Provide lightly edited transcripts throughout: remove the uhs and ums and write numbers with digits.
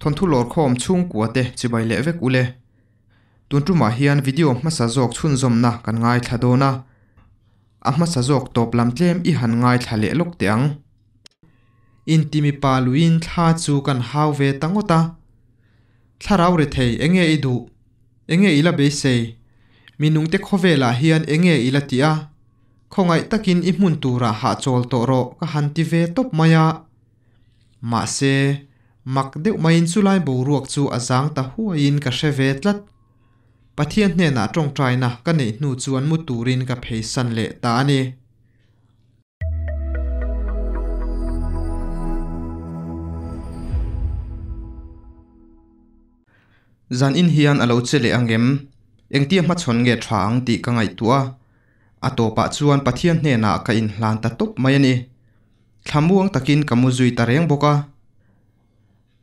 Thawnthu lawrkhawm chhungkua te chibai leh vek ule. Tun tumah hian video hmasa zawk chhunzawmna kan ngaithla dawn a, a hmasa zawk tawp lam tlem i han ngaithla leh lawk teh ang. Intimi pa luiin thla chu kan hau ve ta ngawt a. Thlarau rethei enge i duh? Enge i la beisei? Minungte khawvelah hian enge i la tih a? Khawngaih takin i hmun turah hahchawl tawh rawh ka han ti ve tawp mai a. Mahse, mak deuh maiin chulai boruak chu a zang ta huaiin ka hre ve tlat. Pathian hnenah tawngtaina ka neih hnu chuan mu turin ka pheisan leh ta a ni. Zan in hian a lo che leh ang em? Engtia hmachhawn nge tha ang tih ka ngaihtuah a. A tawpah chuan Pathian hnenah ka inhlan ta tawp mai a ni. Thlamuang takin ka mu zui ta reng bawk a.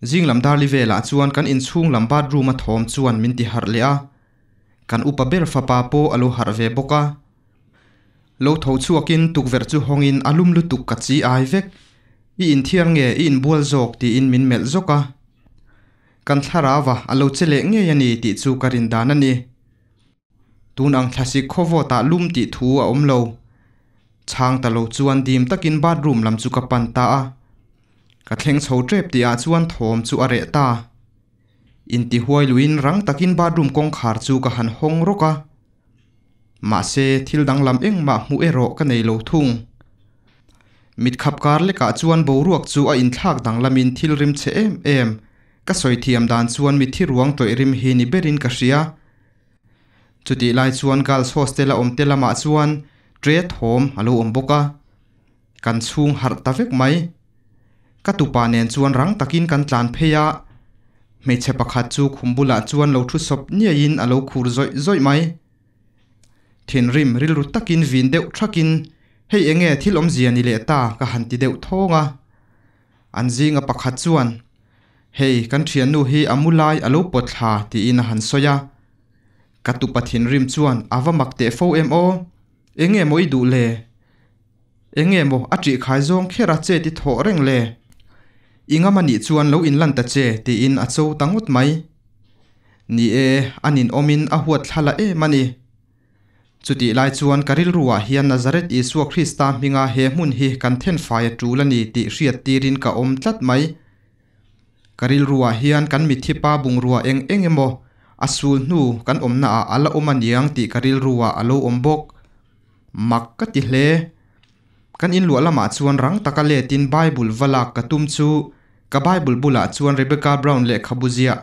Zing lam darli velah chuan kan inchhung lam bathroom a thawm chuan min ti harh leh a. Kan upa ber fapa pawh a lo harh ve bawk a. Lo tho chhuakin tukverh chu hawngin a lum lutuk ka chi ai vek. I inthiar nge i inbual zawk tiin min melh zawk a. Kan thlarau a a lo che leh ngei a ni tih chu ka rin dan a ni. Tun ang thlasik khawvawtah lum tih thu a awm lo. Chhang ta lo chuan dim takin bathroom lam chu ka pan ta a. Ka thleng chho tep tihah chuan thawm chu a reh ta. Intihuai luiin rang takin bathroom kawngkhar chu ka han hawng rawk a. Mahse, thil danglam engmah hmuh erawh ka nei lo thung. Mitkhap kar lekah chuan boruak chu a inthlak danglamin thil rim chhe em em ka sawi thiam dan chuan mitthi ruang tawih rim hi ni berin ka hria. Chutih lai chuan Girls Hostel a awmte lamah chuan tre thawm a lo awm bawk a, kan chhung harh ta vek mai. Ka tupa nen chuan rang takin kan tlan phei a, hmeichhe pakhat chu khum bulah chuan lo thu sawp niaiin a lo khur zawih zawih mai. Thinrim rilru takin vin deuh thakin, Hei enge thil awmzia ni leh ta ka han ti deuh thawng a. An zinga pakhat chuan, Hei, kan thiannu hi a mu lai a lo pawt thla, tiin a han sawi a. Ka tupa thinrim chuan a va mak teh fo em aw? Enge maw i duh le? Enge maw a ṭih khai zawng kher a che ti thawh reng le? I ngam a nih chuan lo inlan ta che, tiin a cho ta ngawt mai. Ni e, a ninawmin a huat thla la em a ni. Chutih lai chuan ka rilruah hian Nazareth Isua Krista hminga he hmun hi kan thenfai a tul a ni tih hriat tirin ka awm tlat mai. Ka rilruah hian kan mitthi pa bungrua eng eng emaw a sul hnu kan awmnaah a la awm aniang tih ka rilruah a lo awm bawk. Mak ka ti hle. Kan inluah lamah chuan rang taka letin Bible va lak ka tum chu ka Bible bulah chuan Rebecca Brown lehkhabu ziah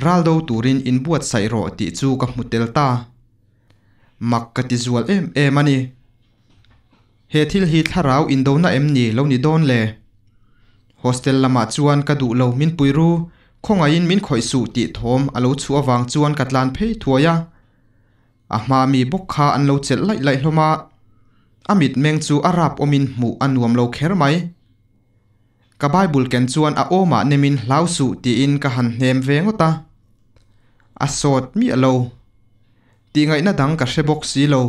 Ral do turin inbuatsaih rawh tih chu ka hmu tel ta. Mak ka ti zual em em a ni. He thil hi thlarau indona em ni lo ni dawn le? Hostel lamah chuan ka duh lo min pui ru, khawngaihin min khawih suh tih thawm a lo chhuah avang chuan ka tlan phei thuai a. A hma mi bawk kha an lo chelh laih laih hlawm a, a mitmeng chu a rap awmin hmuh a nuam lo kher mai. Ka Bible ken chuan a awmah nemin hlau suh tiin ka han hnem ve ngawt a. A sawt miah lo. Tihngaihna dang ka hre bawk si lo.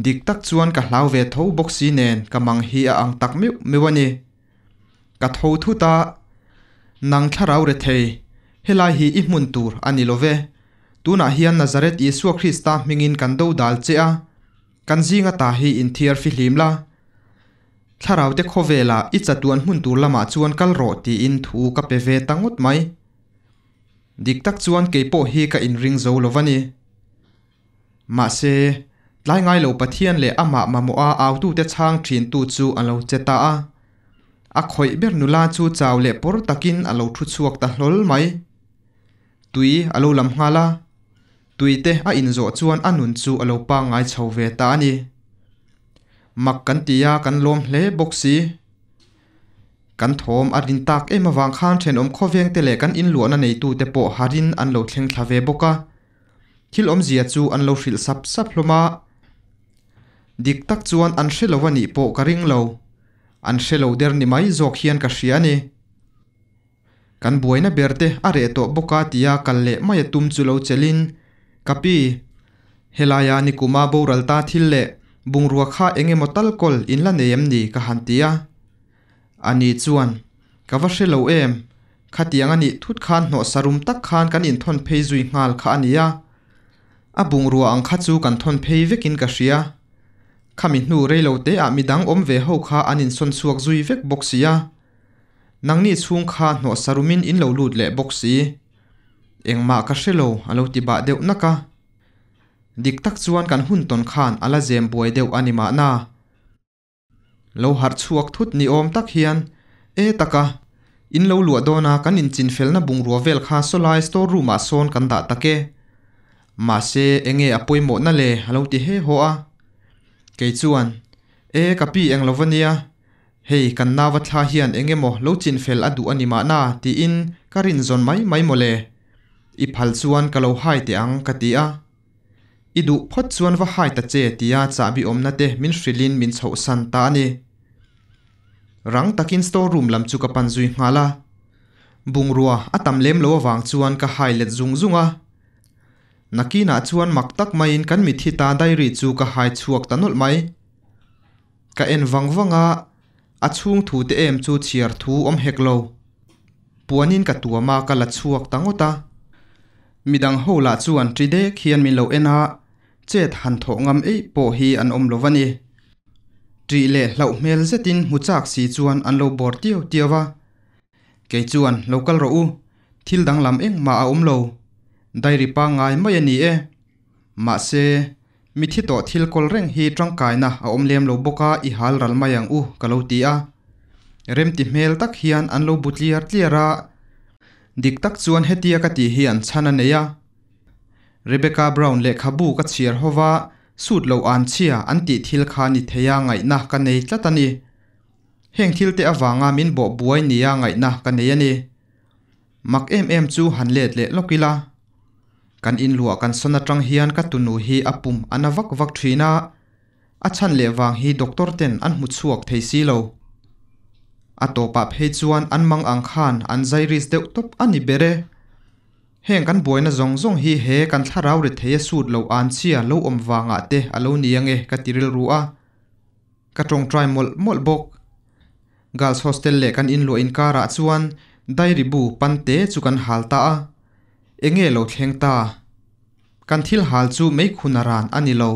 Dik tak chuan ka hlau ve tho bawk si nen ka mang hi a ang tak meuh meuh a ni. Ka tho thut a, Nang thlarau rethei, helai hi i hmun tur a ni lo ve. Tunah hian Nazareth Isua Krista hmingin kan do dal che a, kan zinga ta hi inthiar fihlim la. Thlarau te khawvelah i chatuan hmun tur lamah chuan kal rawh tiin thu ka pe ve ta ngawt mai. Dik tak chuan kei pawh hi ka inring zo lo va ni. Mahse, tlai ngai lo Pathian leh amah mamawha autute chhang thintu chu a lo che ta a. A khawih ber nula chu chau leh pawr takin a lo thu chhuak ta hlawl mai. Tui a lo lam nghal a, tuite a inzawh chuan a nun chu a lo pangngai chho ve ta a ni. Mak kan ti a, kan lawm hle bawk si. Kan thawm a rin tak em avang khan thenawm khawvengte leh kan inluahna neitute pawh harin an lo thleng thla ve bawk a. Thil awmzia chu an lo hrilh sap sap hlawm a, dik tak chuan an hre lo a nih pawh ka ring lo. An hre lo der ni mai zawk hian ka hria a ni. Kan buaina ber te a reh tawh bawk a tia kal leh mai a tum chu lo chelhin, Ka pi, helaia nikuma boral ta thil leh bungrua kha eng emaw tal kawl in la nei em ni ka han ti a. Ani chuan, Ka va hre lo em? Khatiang a nih thut khan hnawh sarum tak khan kan inthawn phei zui nghal kha a nia. A bungrua ang kha chu kan thawn phei vekin ka hria. Khami hnu reilo te ah midang awm ve ho kha an insawn chhuak zui vek bawk sia. Nangni chhung kha hnawh sarumin in lo lut leh bawk si. Engmah ka hre lo a lo ti bah deuh nak a. Dik tak chuan kan hun tawn khan a la zem buai deuh a ni mahna. Lo harh chhuak thut ni awm tak hian, E taka, in lo luah dawn a kan inchinfelna bungrua vel kha sawlai store room ah sawn kan dah tak e. Mahse, enge a pawimawhna le a lo ti he haw a. Kei chuan, E ka pi eng lo va nia, hei kan nau a thla hian eng emaw lo chinfel a duh a ni mahna tiin ka rinzawn mai mai mawle. I phal chuan ka lo hai teh ang ka ti a. I duh phawt chuan va hai ta che tia chahbi awmna te min hrilhin min chhohsan ta a ni. Rang takin store room lam chu ka pan zui nghal a. Bungrua a tam lem lo avang chuan ka hai let zung zung a. Nakinah chuan mak tak maiin kan mithi ta diary chu ka hai chhuak ta nawlh mai. Ka en vang vang a, a chhung thu te em chu chhiar thu awm hek lo. Puanin ka tuam a ka la chhuak ta ngawt a. Midang ho lah chuan ṭi dek hian min lo en a, chet han thawh ngam eih pawh hi an awm lo va ni. Ṭih leh hlauh hmel zetin hmu chak si chuan an lo bawr tiau tiau a. Kei chuan lo kal rawh u, thil danglam engmah a awm lo. Diary pangngai mai a ni e. Mahse, mithi tawh thil kawl reng hi tangkaina a awm lem lo bawk a i hal ral mai ang u ka lo ti a. Remti hmel tak hian an lo bu tliar tliar a. Dik tak chuan hetia ka tih hian chhan a nei a. Rebecca Brown lehkhabu ka chhiar ho va, sut lo an chhia an tih thil kha ni theia ngaihna ka nei tlat a ni. Heng thil te avanga min bawh buai nia ngaihna ka nei a ni. Mak em em chu han let leh lawk ila. Kan inluah kan sawn atang hian ka tunu hi a pum a na vak vak thin a, a chhan leh vang hi doctor ten an hmu chhuak thei si lo. A tawpah phei chuan an mang ang khan an zai ris deuh tawp a ni ber e. Heng kan buaina zawng zawng hi he kan thlarau ri thei a sut lo an chhia lo awm vangah te a lo ni ange ka ti rilru a. Ka tawngtai mawlh mawlh bawk. Girls hostel leh kan inluah inkarah chuan diary bu pante chu kan hal ta a. Enge lo thleng ta? Kan thil hal chu meikhu naran a ni lo.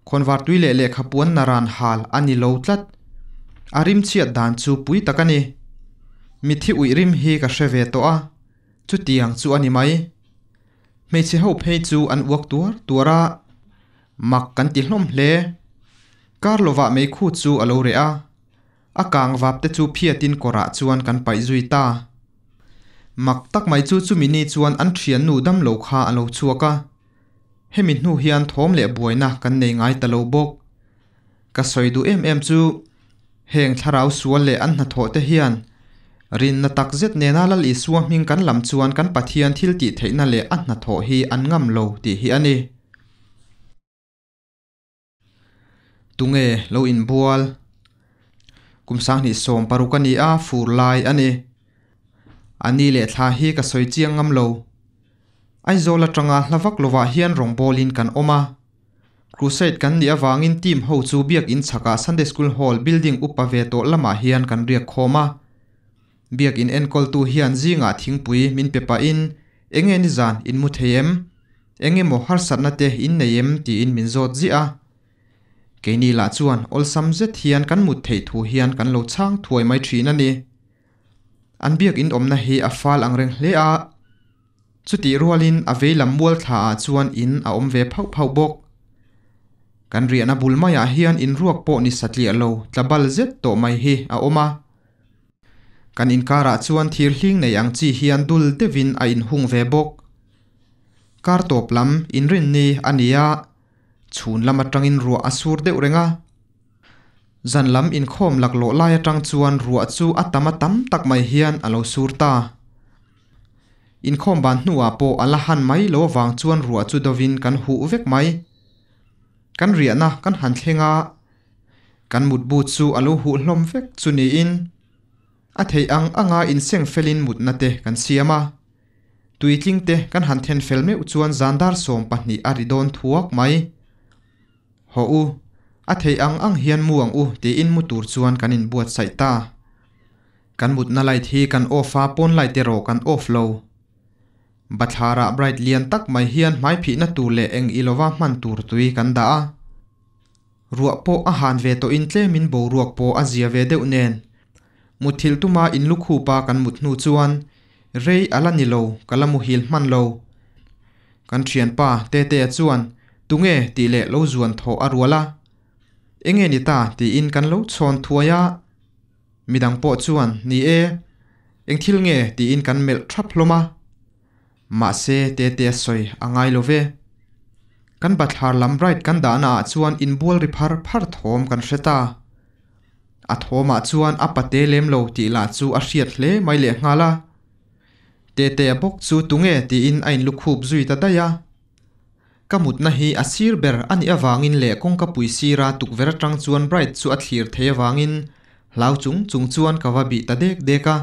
Khawnvar tui leh lehkha puan naran hal a ni lo tlat. A rim chhiat dan chu pui tak a ni. Mithi uih rim hi ka hre ve tawh a, chutiang chu a ni mai. Hmeichhe ho phei chu an uak tuar tuar a, mak kan ti hlawm hle. Kar lovah meikhu chu a lo reh a, a kang vap te chu phiatin kawrah chuan kan paih zui ta. Mak tak mai chu chumi ni chuan an thiannu damlo kha a lo chhuak a, hemi hnu hian thawm leh buaina kan nei ngai ta lo bawk. Ka sawi duh em em chu heng thlarau sual leh an hnathawh te hian rinna tak zet nena Lal Isua hming kan lam chuan kan Pathian thil tih theihna leh a hnathawh hi an ngam lo tih hi a ni. Tunge lo inbual? Kum 2016 a ni a, fur lai a ni. A ni leh thla hi ka sawi chiang ngam lo. Aizawl atanga hla vak lovah hian rawngbawlin kan awm a. Crusade kan nih avangin team ho chu biakin chhakah Sunday School Hall building upa ve tawh lamah hian kan riak khawm a. Biakin enkawltu hian zingah thingpui min pe pahin enge nizan in mu thei em? Eng emaw harsatna te in nei em? tiin min zawt ziah a. Keini lah chuan awlsam zet hian kan mut theih thu hian kan lo chhang thuai mai thin a ni. An biakin awmna hi a fal angreng hle a. Chutih rualin a veilam mual thla ah chuan in a awm ve phauh phauh bawk. Kan riahna bul maiah hian in ruak pawh ni satliah lo tla bal zet tawh mai hi a awm a. Kan inkarah chuan thir hling nei ang chi hian dul deuhin a inhung ve bawk. Kar tawp lam inrinni a ni a, chhun lam atangin ruah a sur deuh reng a. Zan lam inkhawm laklawh lai atang chuan ruah chu a tam a tam tak mai hian a lo sur ta. Inkhawm ban hnuah pawh a la han mai lo avang chuan ruah chu dovin kan huh vek mai. Kan riahna kan han thleng a, kan mutbu chu a lo huh hlawm vek chu niin a theih ang anga inseng felin mutna te kan siam a. Tuitling te kan han then fel meuh chuan zan dar 12 a ri dawn thuak mai. Haw u, a theih ang ang hian mu ang u tiin mu tur chuan kan inbuatsaih ta. Kan mutna light hi kan off a, pawn light erawh kan off lo. Bathlarah bright lian tak mai hian hmai phihna tur leh eng i lova hman tur tui kan dah a. Ruah pawh a han ve tawhin tlemin boruak pawh a zia ve deuh nen. Mutthilh tuma inlukhupa kan mut hnu chuan rei a la ni lo, ka la muhil hman lo. Kan thianpa Tetea chuan Tunge tih leh lo zuan thawh a rual a. Enge ni ta tiin kan lo chhawn thuai a. Midang pawh chuan Ni e, eng thil nge tiin kan melh thap hlawm a. Mahse Tetea sawi a ngai lo ve. Kan bathlar lam bright kan dahna ah chuan inbual ri phar phar thawm kan hre ta. A thawmah chuan a pate lem lo tih lah chu a hriat hle mai lehnghal a. Tetea bawk chu tunge tiin a inlukhup zui ta daih a. Ka mutna hi a sir ber a nih avangin leh kawngka pui sira tukverh atang chuan Bright chu a thlir thei avangin hlau chung chung chuan ka va bih ta dek dek a.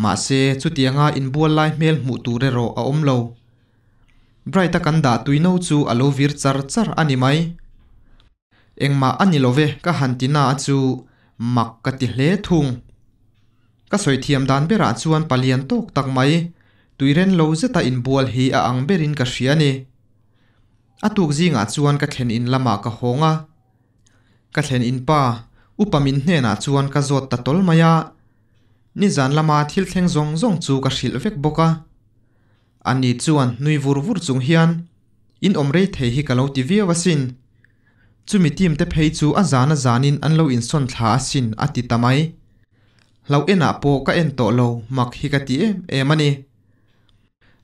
Mahse, chutianga inbual lai hmel hmuh tur erawh a awm lo. Bright-a kan dah tuino chu a lo vir char char a ni mai. Engmah a ni lo ve ka han ti na chu mak ka ti hle thung. Ka sawi thiam dan berah chuan palian tawk tak mai, tuiren lo zeta inbual hi a ang berin ka hria a ni. A tuk zingah chuan ka thlen in lamah ka hawng a. Ka thlen in pa, upa min hnenah chuan ka zawt ta tawl mai a. Nizan lama thil thleng zawng zawng chu ka hrilh vek bawk a. Ani chuan nui vur vur chung hian, In awm rei thei hi ka lo ti viau asin. Chumi team te phei chu a zan a zanin an lo insawn thla asin a ti ta mai. Hlauh enah pawh ka en tawh lo mak hi ka ti em em a ni.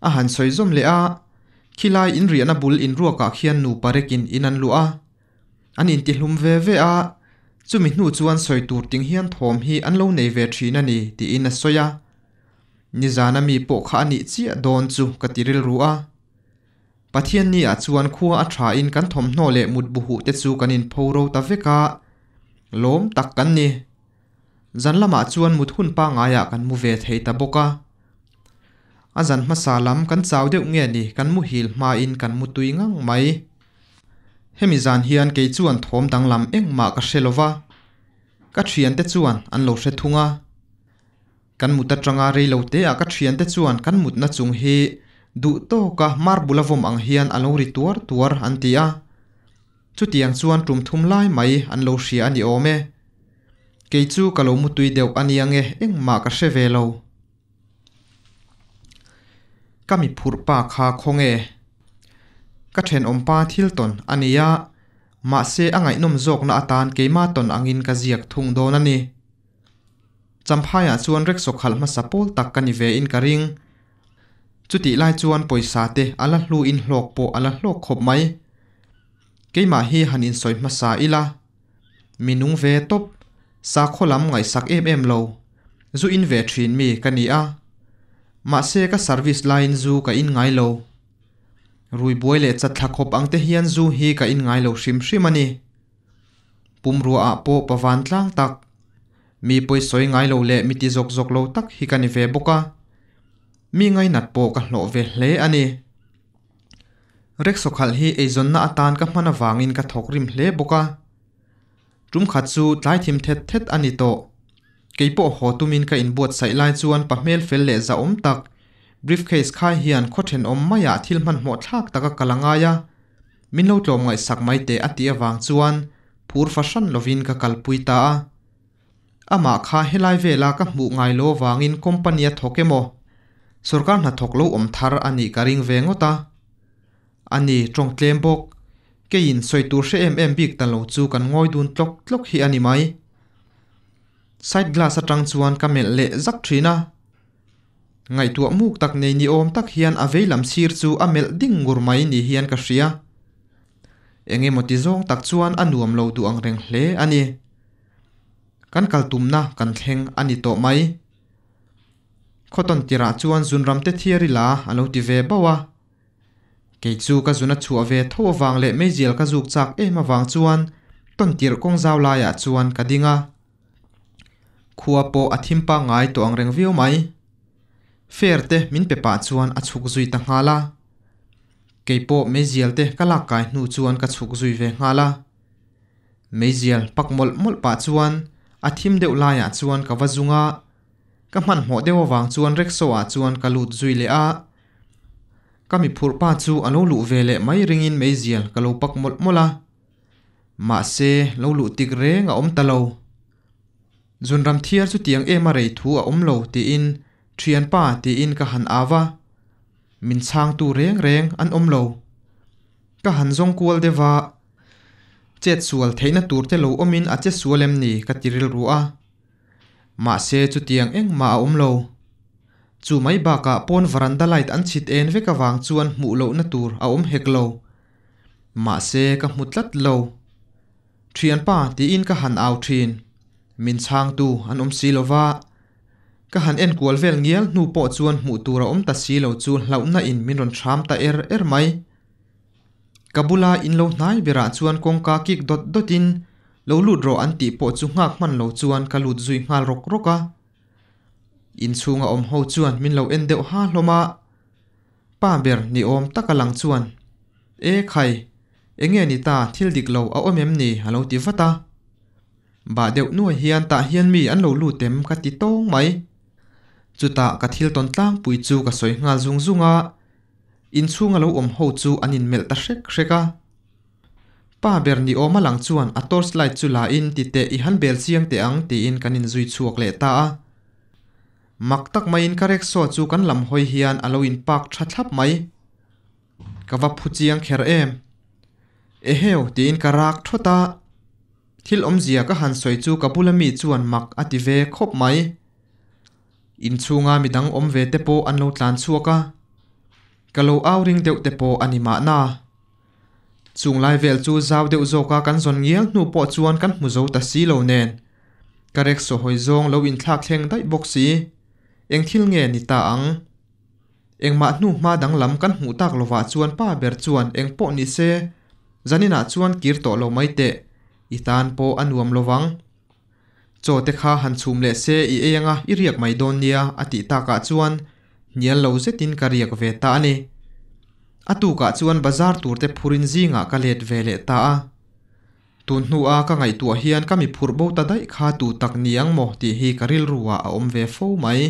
A han sawi zawm leh a, khilai inriahna bul inruakah khian nupa rekin in an luah a, an intihlum ve ve a, chumi hnu chuan sawi tur ting hian thawm hi an lo nei ve thin a ni tiin a sawi a. Nizana mi pawh kha a nih chiah dawn chu ka ti rilru a. Pathianni ah chuan khua a tha in kan thawmhnaw leh mut buhuh te chu kan in pho ro ta vek a, lawm tak kan ni. Zan lamah chuan mut hun pangngai ah kan mu ve thei ta bawk a. A zan hmasa lam kan chau deuh nge ni kan muhil hma in kan mu tui ngang mai. Hemi zan hian kei chuan thawm danglam engmah ka hre lova, ka thiante chuan an lo hre thung a. Kan mut atanga rei lo te ah ka thiante chuan kan mutna chung hi duh tawka marble a vawm ang hian a lo ri tuar tuar an ti a. Chutiang chuan tum thum lai mai an lo hria a ni awm e. Kei chu ka lo mutui deuh a nia nge engmah ka hre ve lo. Ka mi phurh pa kha khawnge? Ka thenawmpa thil tawn a nia, mahse a ngaihnawm zawkna atan keima tawn angin ka ziak thung dawn a ni. Champhaiah chuan rickshaw khalh hmasa pawl tak ka ni ve in ka ring. Chutih lai chuan pawisa te a la hlu in hlawk pawh a la hlawk khawp mai. Keimah hi han insawi hmasa ila. Mi nung ve tawp, sakhaw lam ngaihsak em em lo, zu in ve thin mi ka ni a. Mahse ka service laiin zu ka in ngai lo. Rui buai leh chatthla khawp ang te hian zu hi ka in ngai lo hrim hrim a ni. Pumrua ah pawh pavan tlang tak, mi pawisawi ngai lo leh mi ti zawk zawk lo tak hi ka ni ve bawk a, mi ngainat pawh ka hlawh ve hle a ni. Rickshaw khalh hi eizawnna atan ka hman avangin ka thawk rim hle bawk a. Tum khat chu tlai thim thet thet a ni tawh. Kei pawh haw tumin ka inbuatsaih lai chuan pa hmel fel leh zahawm tak, briefcase khai hian khaw thenawm maiah thil hmanhmawh thlak taka kal a ngai a. Min lo tlawm ngaihsak mai teh a tih avang chuan phur fahran lovin ka kalpui ta a. Amah kha helai vela ka hmuh ngai lo avangin company a thawk emaw sorkar hnathawk lo awm thar a nih ka ring ve ngawt a. A ni tawng tlem bawk. Keiin sawi tur hre em em bik ta lo chu kan ngawi dun tlawk tlawk hi a ni mai. Side glass atang chuan ka melh leh zak thin a. Ngaihtuah muk tak nei ni awm tak hian a vei lam sir chu a melh ding ngur mai ni hian ka hria. Eng emaw ti zawng tak chuan a nuam lo duh ang reng hle a ni. Kan kal tumna kan thleng a ni tawh mai. Khawtawn tirah chuan zunram te thiar ila a lo ti ve bauh a. Kei chu ka zun a chhuah ve tho avang leh meizial ka zuk chak em avang chuan tawn tirh kawng zau laiah chuan ka ding a. Khua pawh a thim pangngai tawh ang reng viau mai. Fare te min pe pah chuan a chhuk zui ta nghal a. Kei pawh meizial te ka lak kai hnu chuan ka chhuk zui ve nghal a. Meizial pak mawlh mawlh pah chuan a thim deuh laiah chuan ka va zung a. Ka hmanhmawh deuh avang chuan rickshaw ah chuan ka lut zui leh a. Ka mi phurh pa chu a lo luh ve leh mai ringin meizial ka lo pak mawlh mawlh a. Mahse, lo luh tik reng a awm ta lo. Zunram thiar chu tiang em a rei thu a awm lo tiin thianpa tiin ka han au a. Min chhangtu reng reng an awm lo. Ka han zawng kual deuh a, chet sual theihna tur te lo awmin a che sual em ni ka ti rilru a. Mahse chutiang engmah a awm lo. Chu mai bakah pawn varanda light an chhit en vek avang chuan hmuh lohna tur a awm hek lo. Mahse ka hmu tlat lo. Thianpa tiin ka han au thin. Min chhangtu an awm si lova. Ka han enkual vel ngial hnu pawh chuan hmuh tur a awm ta si lo chu hlauhna in min rawn hram ta er er mai. Ka bula in lo hnai berah chuan kawngka kik dawt dawt in lo lut rawh an tih pawh chu nghak hman lo chuan ka lut zui nghal rawk rawk a. Inchhunga awm ho chuan min lo en deuh ha hlawm a. Pa ber ni awm tak a lang chuan, E khai, enge ni ta thil dik lo a awm em ni? a lo ti vat a. Bah deuh nuai hian tah hian mi an lo lut em ka ti tawng mai. Chutah ka thil tawn tlangpui chu ka sawi nghal zung zung a. Inchhunga lo awm ho chu an inmelh ta hrek hrek a. Pa ber ni awm a lang chuan a torch light chu la in ti teh i han bel chiang teh ang tiin kan inzui chhuak leh ta a. Mak tak maiin ka rickshaw chu kan lam hawi hian a lo in park tha thlap mai. Ka va phu chiang kher em. Eheu tiin ka rak thawt a. Thil awmzia ka han sawi chu ka bula mi chuan mak a ti ve khawp mai. Inchhunga midang awm ve te pawh an lo tlan chhuak a. Ka lo au ring deuh te pawh a ni mahna. Chung lai vel chu zau deuh zawka kan zawn ngial hnu pawh chuan kan hmu zo ta si lo nen. Ka rickshaw hawi zawng lo inthlak thleng daih bawk si. Eng thil nge ni ta ang? Engmah hnu hma danglam kan hmuh tak lovah chuan pa ber chuan eng pawh ni se, zaninah chuan kir tawh lo mai teh, i tan pawh a nuam lovang. Chaw te kha han chhum leh se i ei anga i riak mai dawn nia a tih takah chuan hnial lo zetin ka riak ve ta a ni. A tukah chuan bazar tur te phurin zingah ka let ve leh ta a. Tun hnua ka ngaihtuah hian ka mi phurh bo ta daih kha tu tak ni ang maw tih hi ka rilru ah a awm ve fo mai.